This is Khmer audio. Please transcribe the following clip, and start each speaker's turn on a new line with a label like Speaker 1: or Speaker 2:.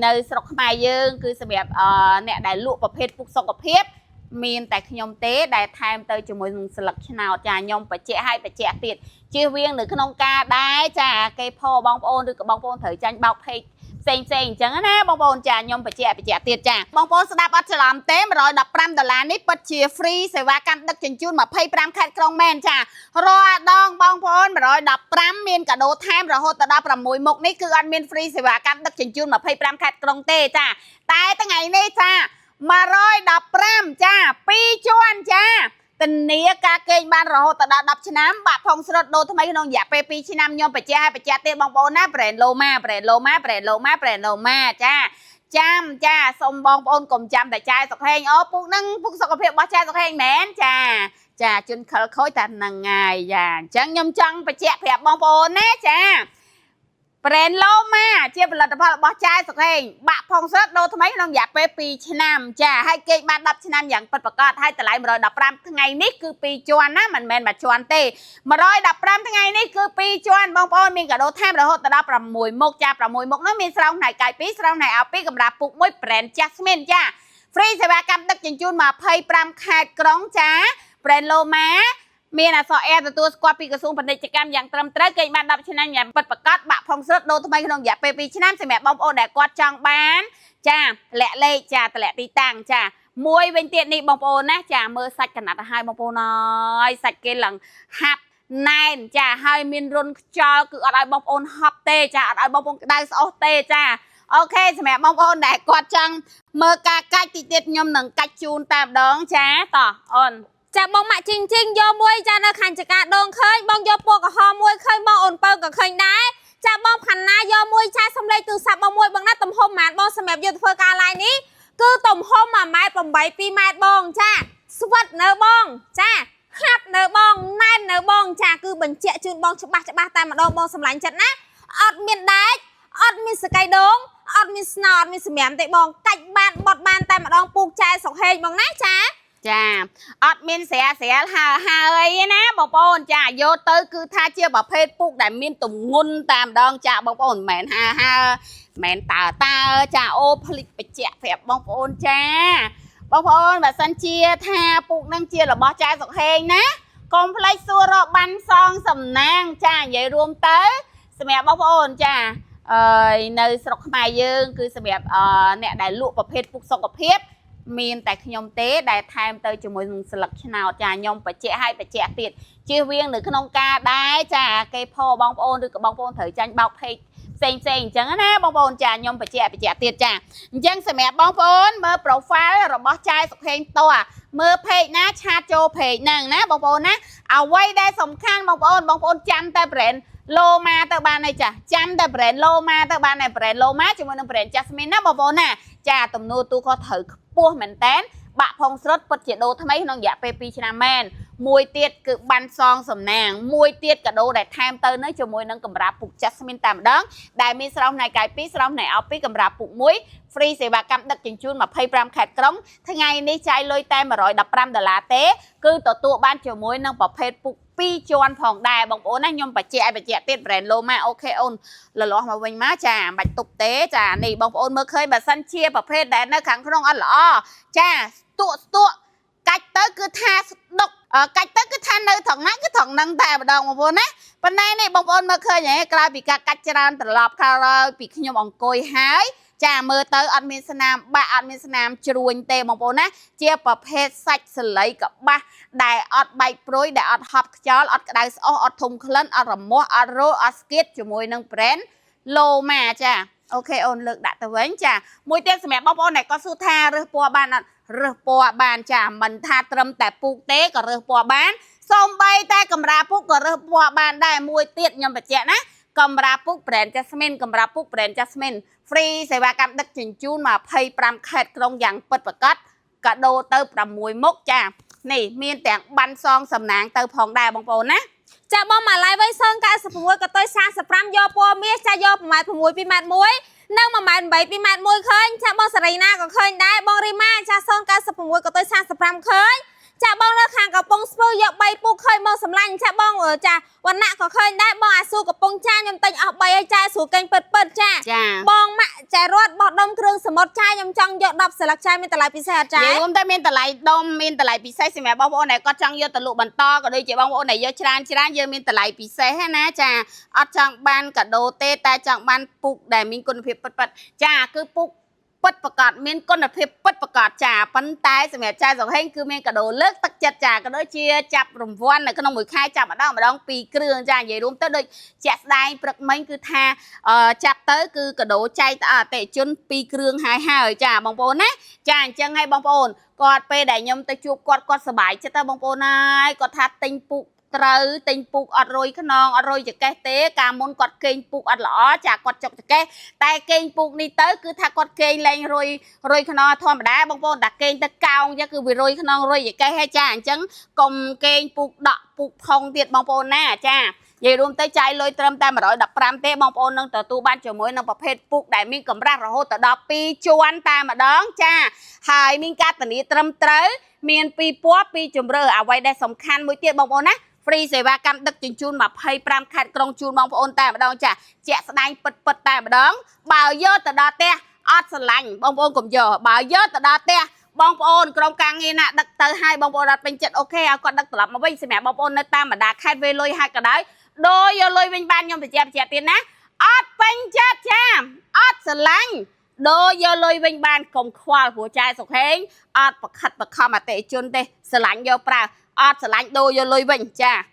Speaker 1: នៅស្រុកខ្មែរយើងគឺសម្រាប់អ្នកដែលលក់ប្រភេទពុកសុខភាពមានតែខ្ញុំទេដែលថែមទៅជាមួយនឹងស្លឹកឆ្នោតចាខ្ញុំបញ្ជាក់ឲ្យបញ្ជាក់ទៀតជៀសវាងនៅក្នុងការដែរចាគេផបងប្អូនឬក៏បងប្អូនត្រូវចាញ់បោកពេកផ្សេងផ្សេងអញ្ចឹងណាបងប្អូនចាខ្ញុំបញ្ជាក់បញ្ជាក់ទៀតចាបងប្អូនស្ដាប់អត់ច្រឡំទេ115ដុល្លារនេះពិតជា free សេវាកម្មដឹកជញ្ជូន25ខេត្តក្រុងមែនចារាល់ដងបងប្អូន115មានកាដូថែមរហូតដល់6មុខនេះគឺអត់មាន free សេវាកម្មដឹកជញ្ជូន25ខេត្តក្រុងទេចាតែថ្ងៃនេះចា115ចា2ជាន់ចាធានាការកេងបានរហូតដល់10ឆ្នាំបាក់ផុងស្រុតដូរថ្មីក្នុងរយៈពេល2ឆ្នាំខ្ញុំបញ្ជាក់ឲ្យបញ្ជាក់ទៀតបងប្អូនណា brand Loma brand Loma brand Loma brand Loma ចាចាំចាសូមបងប្អូនកុំចាំតែចាយសុខហេងអូពុកហ្នឹងពុកសុខភាពរបស់ចាយសុខហេងមែនចាចាជនខិលខូចតែហ្នឹងហើយចាអញ្ចឹងខ្ញុំចង់បញ្ជាក់ប្រាប់បងប្អូនណាចា brand Loma ជាផលិតផលរបស់ចាយសុខេងបាក់ផុងស្រិតដូរថ្មីក្នុងរយៈពេល2ឆ្នាំចាហើយគេបាន10ឆ្នាំយ៉ាងពិតប្រាកដហើយតម្លៃ115ថ្ងៃនេះគឺ2ជាន់ណាមិនមែនមួយជាន់ទេ115ថ្ងៃនេះគឺ2ជាន់បងប្អូនមានកាដូថែមរហូតដល់6មុខចា6មុខនោះមានស្រោមផ្នែកកាយ2ស្រោមផ្នែកអោ2កម្រាស់ពុក1 brand Jasmine ចា free សេវាកម្មដឹកជញ្ជូន25ខេត្តក្រុងចា brand Loma មានអក្សរ R ទទួលស្គាល់ពីក្រសួងពាណិជ្ជកម្មយ៉ាងត្រឹមត្រូវគេបាន10ឆ្នាំយ៉ាងពិតប្រាកដបាក់ផុងស្រុតដូរថ្មីក្នុងរយៈពេល2ឆ្នាំសម្រាប់បងប្អូនដែលគាត់ចង់បានចាតម្លាក់លេខចាតម្លាក់ទីតាំងចាមួយវិញទៀតនេះបងប្អូនណាចាមើលសាច់កណាត់ទៅឲ្យបងប្អូនអើយសាច់គេឡើងហាប់ណែនចាហើយមានរុនខ្យល់គឺអត់ឲ្យបងប្អូនហប់ទេចាអត់ឲ្យបងប្អូនក្តៅស្អុះទេចាOK សម្រាប់បងប្អូនដែលគាត់ចង់មើលការកាច់តិចទៀតខ្ញុំនឹងកាច់ជូនតែម្ដងចាតោះអូន
Speaker 2: ចាបងម៉ាក់ជីងជីងយកមួយចានៅខាងចកាដងឃើញបងយកពណ៌ក្រហមមួយឃើញបងអូនពៅក៏ឃើញដែរចាបងផាន់ណាយកមួយចាសំលេខទូរស័ព្ទបងមួយបងណាទំហំប៉ុន្មានបងសម្រាប់យកធ្វើការ live នេះគឺទំហំ1ម៉ែត្រ8 2ម៉ែត្របងចាស្វិតនៅបងចាហាប់នៅបងណែននៅបងចាគឺបញ្ជាក់ជូនបងច្បាស់ច្បាស់តែម្ដងបងសម្លាញ់ចិត្តណាអត់មានដែកអត់មានសកៃដងអត់មានស្នោអត់មានសម្រាមទេបងកាច់បានបត់បានតែម្ដងពូកចែសុកហេងបងណាចា
Speaker 1: ចាអត់មានស្រាស្រាលហើហើយណាបងប្អូនចាយកទៅគឺថាជាប្រភេទពូកដែលមានទម្ងន់តាមដងចាបងប្អូនមិនមែនហើហើមិនមែនតើតើចាអូភ្លេចបញ្ជាក់ប្រាប់បងប្អូនចាបងប្អូនបើសិនជាថាពូកនឹងជារបស់ចែសុកហេងណាកុំភ្លេចសួររកបានសងសំណាងចានិយាយរួមទៅសម្រាប់បងប្អូនចាអើយនៅស្រុកខ្មែរយើងគឺសម្រាប់អ្នកដែលលក់ប្រភេទពូកសុខភាព មានតែខ្ញុំទេដែលថែមទៅជាមួយនឹងស្លឹកឆ្នោតចាខ្ញុំបញ្ជាក់ឲ្យបញ្ជាក់ទៀតជៀសវាងនៅក្នុងការដែរចាគេផបងប្អូនឬក៏បងប្អូនត្រូវចាញ់បោកពេកផ្សេងផ្សេងអញ្ចឹងណាបងប្អូនចាខ្ញុំបញ្ជាក់បញ្ជាក់ទៀតចាអញ្ចឹងសម្រាប់បងប្អូនមើល profile របស់ចែសុខេងតោះមើល page ណា chat ចូល page ហ្នឹងណាបងប្អូនណាអ្វីដែលសំខាន់បងប្អូនបងប្អូនចាំតែ brand Loma ទៅបានហើយចាចាំតែ brand Loma ទៅបានហើយ brand Loma ជាមួយនឹង brand Jasmine ណាបងប្អូនណាចាទំនួលទូខុសត្រូវខ្ពស់មែនតែនបាក់ផុងស្រុតពិតជាដូរថ្មីក្នុងរយៈពេល2ឆ្នាំមែនមួយទៀតគឺបានសងសំណាងមួយទៀតកាដូដែលថែមទៅនៅជាមួយនឹងកម្រាលពុក Jasmine តែម្ដងដែលមានស្រោមផ្នែកកាយ2ស្រោមផ្នែកអោ2កម្រាលពុក1 free សេវាកម្មដឹកជញ្ជូន25ខេត្តក្រុងថ្ងៃនេះចាយលុយតែ115ដុល្លារទេគឺទទួលបានជាមួយនឹងប្រភេទពុក2ជាន់ផងដែរបងប្អូនណាខ្ញុំបញ្ជាក់ឲ្យបញ្ជាក់ទៀត brand Loma OK អូនលលាស់មកវិញមកចាមិនបាច់ទប់ទេចានេះបងប្អូនមើលឃើញបើសិនជាប្រភេទដែលនៅខាងក្នុងអត់ល្អចាស្ទក់ស្ទក់កាច់ទៅគឺថាស្ដុកកាច់ទៅគឺថានៅត្រង់ណាគឺត្រង់ហ្នឹងតែម្ដងបងប្អូនណាប៉ុន្តែនេះបងប្អូនមើលឃើញហ៎ក្រោយពីការកាច់ច្រើនត្រឡប់ក្រោយពីខ្ញុំអង្គុយហើយចាមើលទៅអត់មានស្នាមបាក់អត់មានស្នាមជ្រួញទេបងប្អូនណាជាប្រភេទសាច់សលីកបាសដែលអត់បែកព្រុយដែលអត់ហប់ខ្យល់អត់ក្តៅស្អុះអត់ធំក្លិនអត់រមាស់អត់រោលអត់ស្គៀតជាមួយនឹង brand Loma ចា OK អូនលើកដាក់ទៅវិញចាមួយទៀតសម្រាប់បងប្អូនដែលគាត់សួរថារើសពណ៌បានអត់រើសពណ៌បានចាមិនថាត្រឹមតែពូកទេក៏រើសពណ៌បានសូម្បីតែកម្រាលពូកក៏រើសពណ៌បានដែរមួយទៀតខ្ញុំបញ្ជាក់ណាកម្រាលពូក brand Jasmine កម្រាលពូក brand Jasmine free សេវាកម្មដឹកជញ្ជូន25ខេត្តក្រុងយ៉ាងពិតប្រាកដកាដូទៅ6មុខចានេះមានទាំងបានសងសំណាងទៅផងដែរបងប្អូនណា
Speaker 2: ចាបងម៉ាឡៃវិញ096កតុយ45យកពណ៌មាសចាយក1ម៉ែត្រ6 2ម៉ែត្រ1និង1ម៉ែត្រ8 2ម៉ែត្រ1ឃើញចាបងសេរីណាក៏ឃើញដែរបងរីម៉ាចា096កតុយ45ឃើញ ចាបងនៅខាងកំពង់ស្ពឺយក3ពូកឃើញបងសម្លាញ់ចាបងចាវណ្ណៈក៏ឃើញដែរបងអាស៊ូកំពង់ចាខ្ញុំទិញអស់3ហើយចាស្រួលកេងពិតពិតចា
Speaker 1: ចា
Speaker 2: បងម៉ាក់ចែរត់បោះដុំគ្រឿងសមុទ្រចាខ្ញុំចង់យក10ស្លឹកចាមានតម្លៃពិសេសអត់ចា
Speaker 1: និយាយរួមទៅមានតម្លៃដុំមានតម្លៃពិសេសសម្រាប់បងប្អូនដែលគាត់ចង់យកទៅលក់បន្តក៏ដូចជាបងប្អូនដែលយកច្រើនច្រើនយើងមានតម្លៃពិសេសណាចាអត់ចង់បានកាដូទេតែចង់បានពូកដែលមានគុណភាពពិតៗចាគឺពូកពិតប្រកបមានគុណភាពពិតប្រកបចាប៉ុន្តែសម្រាប់ចាសុហេងគឺមានកាដូលើកទឹកចិត្តចាក៏ដូចជាចាប់រង្វាន់នៅក្នុងមួយខែចាប់ម្ដងម្ដងពីរគ្រឿងចានិយាយរួមទៅដូចជាក់ស្ដែងព្រឹកមិញគឺថាចាប់ទៅគឺកាដូចែកទៅអតិថិជនពីរគ្រឿងហើយហើយចាបងប្អូនណាចាអញ្ចឹងហើយបងប្អូនគាត់ពេលដែលខ្ញុំទៅជួបគាត់គាត់សប្បាយចិត្តទៅបងប្អូនហើយគាត់ថាទិញពូកត្រូវទិញពូកអត់រុយខ្នងអត់រុយចកេះទេកាលមុនគាត់គេងពូកអត់ល្អចាគាត់ចុកចកេះតែគេងពូកនេះទៅគឺថាគាត់គេងលែងរុយរុយខ្នងធម្មតាបងប្អូនតែគេងទៅកោងចឹងគឺវារុយខ្នងរុយចកេះហើយចាអញ្ចឹងកុំគេងពូកដក់ពូកផុងទៀតបងប្អូនណាចានិយាយរួមទៅចាយលុយត្រឹមតែ115ទេបងប្អូននឹងទទួលបានជាមួយនឹងប្រភេទពូកដែលមានកម្រាស់រហូតទៅដល់2ជាន់តែម្ដងចាហើយមានការធានាត្រឹមត្រូវមានពីរពណ៌ពីរជម្រើសអ្វីដែលសំខាន់មួយទៀតបងប្អូនណា free សេវាកម្មដឹកជញ្ជូន25ខេត្តក្រុងជូនបងប្អូនតែម្ដងចាជាក់ស្ដែងពិតពិតតែម្ដងបើយកទៅដល់ផ្ទះអត់ស្រឡាញ់បងប្អូនកុំយកបើយកទៅដល់ផ្ទះបងប្អូនក្រុមការងារណាដឹកទៅឲ្យបងប្អូនអត់ពេញចិត្ត OK ឲ្យគាត់ដឹកត្រឡប់មកវិញសម្រាប់បងប្អូននៅតាមបណ្ដាខេត្តវេលុយហើយក៏ដោយដូរយកលុយវិញបានខ្ញុំបញ្ជាក់បញ្ជាក់ទៀតណាអត់ពេញចិត្តចាអត់ស្រឡាញ់ដូរយកលុយវិញបានកុំខ្វល់ព្រោះចែសុខេងអត់ប្រខិតប្រខំអតិថិជនទេស្រឡាញ់យកប្រើអត់ស្រឡាញ់ដូរយកលុយវិញចា។